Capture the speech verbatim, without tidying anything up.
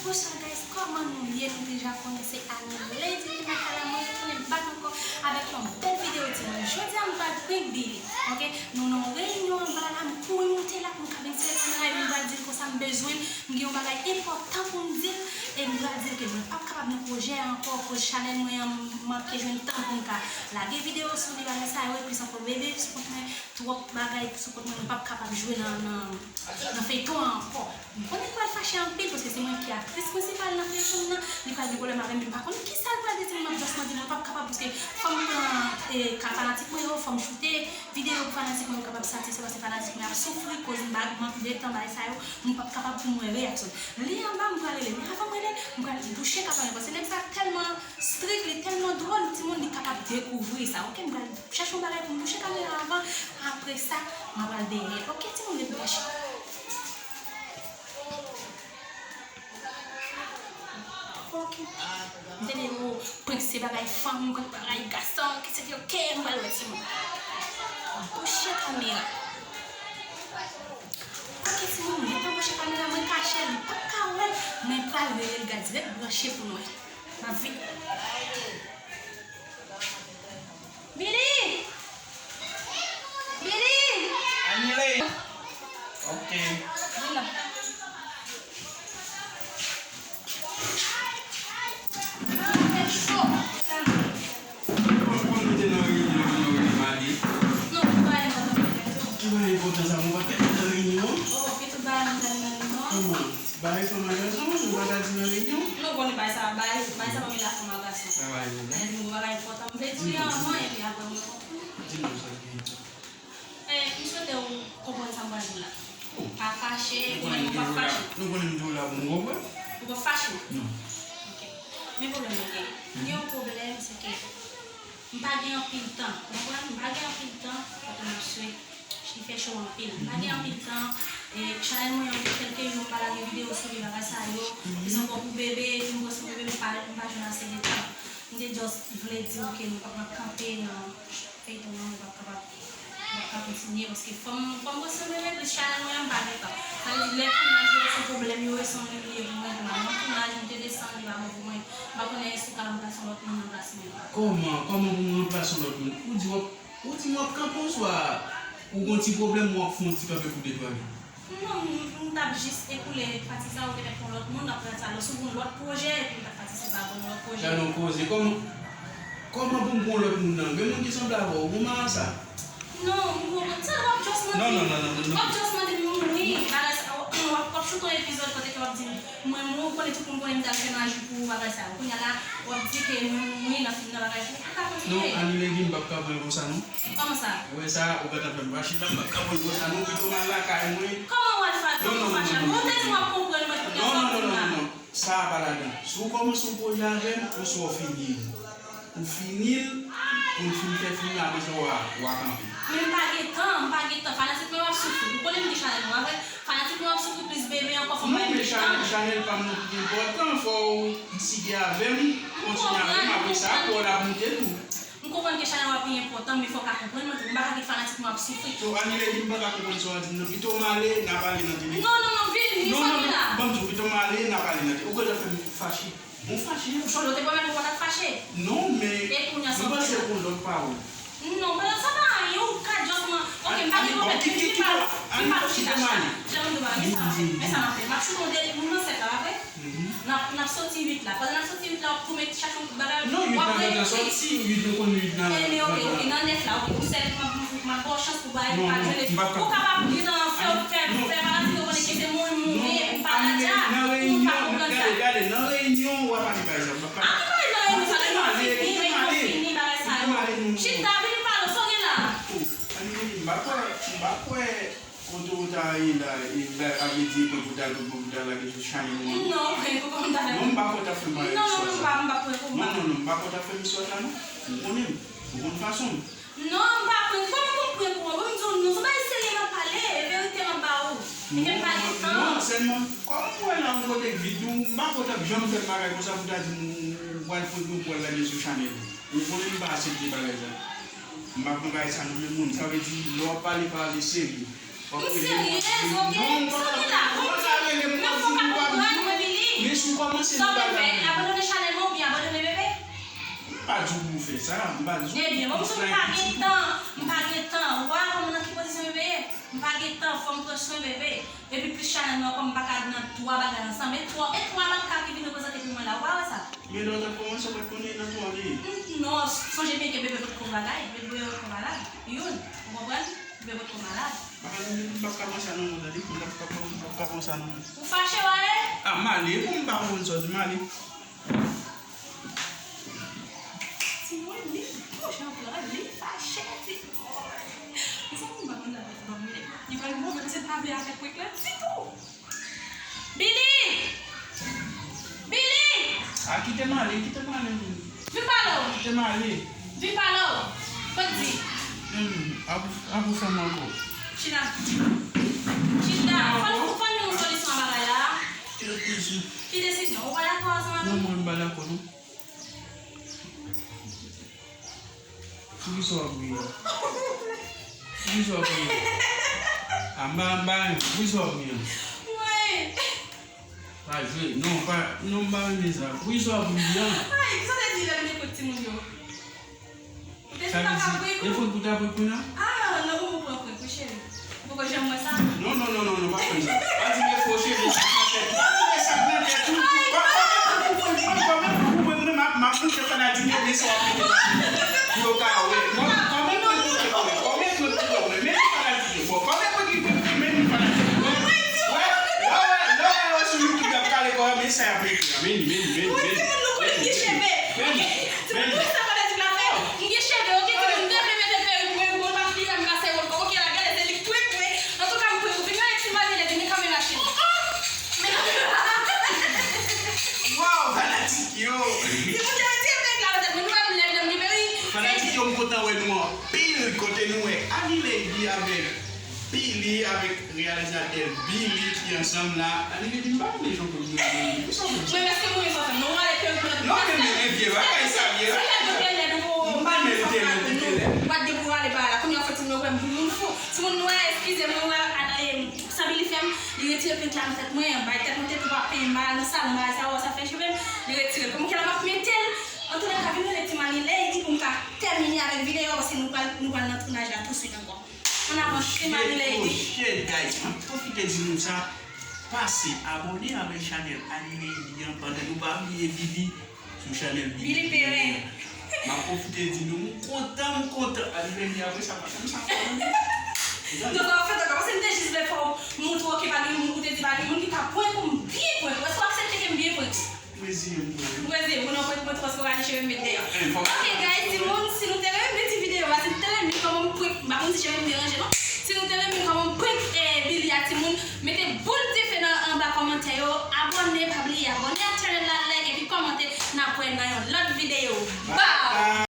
Bonsoir guys, kòman nou ye? Nou deja konnen se Annie Lady ki nan kay la. Mwen retounen back ankò avèk yon bèl videyo timoun. Jodi a m pral prank Billy, ok? Nou nan reyinyon anba la, m kouri monte la pou m ka vin sere kamera epi m pral di l konsa m bezwen l, m gen yon bagay enpòtan pou m di l, e m pral di l ke mwen p ap kapab nan pwojè a ankò akoz chanèl mwen an manke jwenn tan pou m ka lage videyo sou li, bagay sa yo, e plis ankò bebe sou kont mwen, twòp bagay sou kont mwen, nou p ap kapab jwe nan, nan, nan feyton an ankò. M konnen l pral fache anpil, paske se mwen ki aktris prensipal nan feyton nan, li pral gen pwoblèm avè m, men m pa konn kisa l pral di, timoun, m ap just mande, mwen p ap kapab, paske fò m pran, e, ka fanatik mwen yo, fò m choute videyo pou fanatik mwen yo kapab satisfè, paske fanatik mwen ap soufri, koz m ba, mank de tan, bagay sa yo, m p ap kapab pou mwen reyaksyon. Li anba, m pral rele, men avan m rele, m pral bouche ka pa mwen, paske nèg sa tèlman strik, li tèlman dwòl, timoun, li kapab dekouvri sa, ok? M pral chèche yon bagay pou m bouche kamera avan, apre sa, m a pral dèyè l, ok, timoun, ret branche. Ok. M tande yo prank se bagay fanm, prank bagay gason, ki se yo ke m pral wè timoun. Bouche kamera. Ok, timoun, mwen gentan bouche kamera, mwen kache, li p ap ka wè, mwen pral rele l, guys, ret branche pou nou wè. M ap vini. Billy! Billy! Anile! Ok. Vin la. Ah, fè cho. Kòm, kòm nou te nan reyinyon, nou rele Madi. Non, nou pa enpòtan. Ki pa enpòtan sa, mwen pa t nan reyinyon. Oh, ok, tout bagay nou te nan reyinyon. Kòman? Bagay fanm ak gason, nou pa ta di nan reyinyon? Nou konnen bagay sa, bagay, bagay sa pa gen la fanm ak gason. Sa bagay la. Bagay nou bagay enpòtan. M vle di w li anvan, epi apre mwen konprann. Di nou sa ki enpòtan. Eh, m swete w konprann sa m pral di w la. Pa fache, ou menm ou p ap fache. Nou konnen m di w la pou m konprann. Ou p ap fache? Non. Ok. Men pwoblèm mwen gen. M gen yon pwoblèm, se ke M pa gen anpil tan, ou konprann? M pa gen anpil tan, kote m ap swe, li fè cho anpil. M pa gen anpil tan, e, chanèl mwen an gen kèlke jou m pa lage videyo sou li, bagay sa yo, plis ankò pou bebe, epi m pran swen bebe, m pa, m pa jwenn ase de tan. M te just vle di w ke nou p ap, m ap kanpe nan feyton an, nou p ap kapab, nou p ap ka kontinye, paske fò m, fò m pran swen bebe, plis chanèl mwen an, m pa gen tan. Sa vle di, lè tounaj yo, se pwoblèm yo ye, se yon lye pou mwen, pou mwen. Nan tounaj, m te desann, li pa bon pou mwen. M pa konnen èske w ka ranplase yon lòt moun nan plas mwen. Kòman, kòman pou m ranplase yon lòt moun? Ou di w ap, ou di m w ap kanpe oswa ou gon ti pwoblèm, w ap fè yon ti kanpe pou de twa jou? Non, m, m t ap jis ekoule pati sa, ou te mèt pran lòt moun, n ap pran sa lòt, sou yon lòt pwojè, epi m t ap patisipe avè w nan lòt pwojè. Gade yon koze, kòman, kòman pou m pran lòt moun nan? Gen moun ki sanble avè w, ou gon marasa? Non, m konprann. Sa w ap just mande. Non, non, non, non, non, non. W ap just mande m mouri. Bagay sa, w ap, w ap choute yon epizòd kote ke w ap di m, mwen mouri, ou konnen tout moun konnen m t al fè maji pou ou, bagay sa yo. Kounye a la, w ap di ke mwen mouri nan fim nan, bagay pou ou ka kontinye. Non, Annie Lady, m p ap ka pran l konsa, non. Kòman sa? Ou wè sa, ou gentan fè m fache la, m p ap ka pran l konsa, non, pito m al lakay mwen. Kòman w al fache? Non, non, non, non, non. Ou te di w ap konprann mwen kounye a sa w ap di m la. Non, non, non, non, non. Sa a pa ladan. Si w kòmanse yon pwojè avè m, ou swa w fini l. Ou fini l, pou n fin fè fim nan, apre sa, w a, w a kanpe. Men m pa gen tan, m pa gen tan. Fanatik mwen yo ap soufri. Ou konnen m gen chanèl mwen, pa vre? Fanatik mwen yo ap soufri plis bebe ankò, fò m bay plis tan. Non, men chanèl, chanèl pa m nan pi enpòtan, fò w diside avè m, kontinye avè m, apre sa, kò w la ap moute tou. M konprann ke chanèl w ap pi enpòtan, men fò w ka konprann mwen tou. M pa ka kite fanatik mwen ap soufri. So, Annie Lady, m pa ka konprann sa w ap di m nan. Pito m ale, n a pale nan telefòn. Non, non, non, vini, sa vin la. Non, non, non, ban m di w, pito m ale, n a pale nan telefòn. Ou gentan fè m fache. Bon, fache. Ou chonje w te pwomèt ou pa t ap fache. Non, men mwen panse se yon lòt pawòl. Non, men sa pa anyen, ou ka just man. Ok, m pa gen pwoblèm. Vin pale, vin pale, chita, chita. Jan m di w, men sa m ap fè, men sa m ap fè. M ap choute yon dènye moun nan sèt la, pa vre? N ap, n ap soti uit la. Pandan n ap soti uit la, w ap tou met chache yon bagay, w ap reyekri. Non, uit la gentan soti, uit nou konn uit nan. Ebyen, ok, ok, nan nèf la, ok, ou sèl, m ap, m ap ba w chans pou bagay pa jere. Ou kapab gentan fè, fè, fè fanatik yo konnen ke se mwen, mwen, epi m pa Nadya, ou pa konprann sa. Gade, gade, nan reyinyon, w a pale pa egzanp. A ki pale nan reyinyon sa, reyinyon fini, reyinyon fini, bagay sa yo. Chita, vin pale, sa w gen la? Oh, Annie Lady, m pa kwè, m pa kwè kote w ta ye la, e la, a vle di, e pwen pou ta, pou ta lage sou chanèl ou an. Non, e pou kòman ta lage. Non, m pa kwè w ta fè m bagay sou sa. Non, non, non, m pa, m pa kwè, m pa. Non, non, non, m pa kwè w ta fè m sou sa, non. Ou konnen m, ou konn fason m. Non, m pa prank. Kòman pou m prank ou an? Bon, m di w non, se bagay serye m ap pale, e verite m ap ba ou. E ke m pa gen tan. Non, sèlman, kòm m wè la yon kote k vid, m pa kwè w t ap janm fè m bagay konsa pou ta di m ou pral prank mwen, pou w al lage sou chanèl ou. Ou konnen m pa aksepte bagay sa. M pa pran bagay sa nan men moun. Sa vle di, lè w ap pale, pale serye. M seryez, ok? Sa gen la? Kòm di, men fò w ka konprann mwen, Billy. Men si w di w pou w fè sa, m pa di w pou w fè sa. Ebyen, bon, m pa gen tan, m pa gen tan. Ou pa wè kòman nan ki pozisyon bebe ye? M pa gen tan, fò m pran swen bebe. Epi plis chanèl mwen ankò, m pa ka nan twa bagay ansanm. E twa, e twa lòt ka ki vin reprezante pou mwen la, ou pa wè sa? Men lè w t ap kòmanse, w pa t konnen nan twa li ye. Mm, non, sonje byen ke bebe potko bagay, bebe potko malad. Youn, ou konprann? Bebe potko malad. Pa pale m de pou m p ap ka pran sa nan men w, tande? M p ap, p ap, p ap ka pran sa nan men w. Ou fache, w ale? A, m ale, pou m pa konprann sa w di, m ale. Timoun, li bouch an plan, li fache, timoun. Mezanmi, m pa konn sa pou fè, li pral move, paske l pa vle avèk prank lan ditou. Billy! Billy! A, kite m ale, kite m ale, menm. Vin pale w. Kite m ale. Vin pale w. Kot di? Menm, a pou, a pou fè m ankò. Chita. Chita. Fò n, fò n jwenn yon solisyon a bagay la. Ki desizyon? Ki desizyon? Ou pa dakò ansanm avè m? Non, mwen, m pa dakò, non. Poukisa w ap ri a? Poukisa w ap ri a? A, m pa, m pa renmen. Poukisa w ap ri a? Mwen. Pa jwe. Non, pa, non, m pa renmen sa. Poukisa w ap ri a? Ay, sa te di lè m te kout timoun yo. Ou te chita pa prank ou? Sa vle di, e fout pou ta prank ou nan? Ah, non, ou pran prank, wi, cheri. Ou poko janm wè sa? Non, non, non, non, non, pa fè sa. Pa di m e fo cheve, sa nan tèt ou. Pa di m e sa nan tèt ou. Pa, pa, pa, pa, pa, pa, pa, pa, pa, pa, pa, m ap, m ap montre fanatik yo, men sa w ap montre pou yo ka wè. Mwen, kòman prank ou te pran? Kòman prank ou te pran? Men fanatik yo. Bon, kòman prank ou te pran? Men fanatik yo. Wè, wè, lè w wè, lè w wè sou YouTube y ap kale kò yo, men sa y ap mete la. Men, men, men, men. Wi, timoun nou konnen m gen cheve. Ok, timoun nou wè sa fanatik la fè. M gen cheve, ok, timoun m te vle mete perik mwen, bon, m pa fini la, m kase wòl. Ok, la, gade, se li k prank mwen. Antouka, m prank ou. Vin gade ti Marie, li vin kanpe machin. Men kanpe. Waw, fanatik yo. Timoun yo retire prank la nan tèt mwen. Nou wè m lèd, m gen perik. Fanatik yo, m kontan wè nou anpil kote nou wè Annie Lady avèk Billy avèk reyalizatè Billy ki ansanm la. Annie Lady, m pa renmen jan w konn mwen. Poukisa w konn sa? Mwen, èske mwen sa fè? Non, ale perik mwen. Non, men, men, men, vye bagay sa, vye bagay sa. M pa renmen l te lèd, l te lèd. Ou pa t gen pou w ale pa la. Kounye a w fè timoun yo kwè m pou moun fou. Timoun nou wè, eskize mwen, wè, a, e, sa Billy fè m, li retire pent la nan tèt mwen, bay tèt mwen tete, pa penyen m, al nan salon, bagay sa, wè, sa fè cheve m, li retire l. Kòman ke la m ap mete l? Antoulèka, vin rele Ti Mani Lady pou m ka tèmine avèk videyo, paske nou pral, nou pral nan tounaj la touswit ankò. An avan, Ti Mani Lady. Oh shit, guys, m ap pwofite di nou sa. Pase abòne avèk chanèl Annie Lady an, pandan nou pa bliye Billy sou chanèl Billy Perrin. M ap pwofite di nou, m kontan, m kontan. Annie Lady, apre sa, pa konn sa fè. Non, sa w ap fè ankò, paske m te jis vle fè w montre w ke pa gen moun, ou te di pa gen moun ki ka prank ou, m byen prank ou. Èske w aksepte ke m byen prank ou? Mezire m pou ou. Mezire m pou nou prank mwen tou paske w rale cheve m met deyò. Ok, guys, timoun, si nou te renmen ti videyo a, si nou te renmen kòman m prank, m pa konn si cheve m deranje, non. Si nou te renmen kòman m prank, eh, Billy a, timoun, mete boul dife nan anba kòmantè yo, abòne, pa bliye abòne ak chanèl la, like epi kòmante, n ap wè nan yon lòt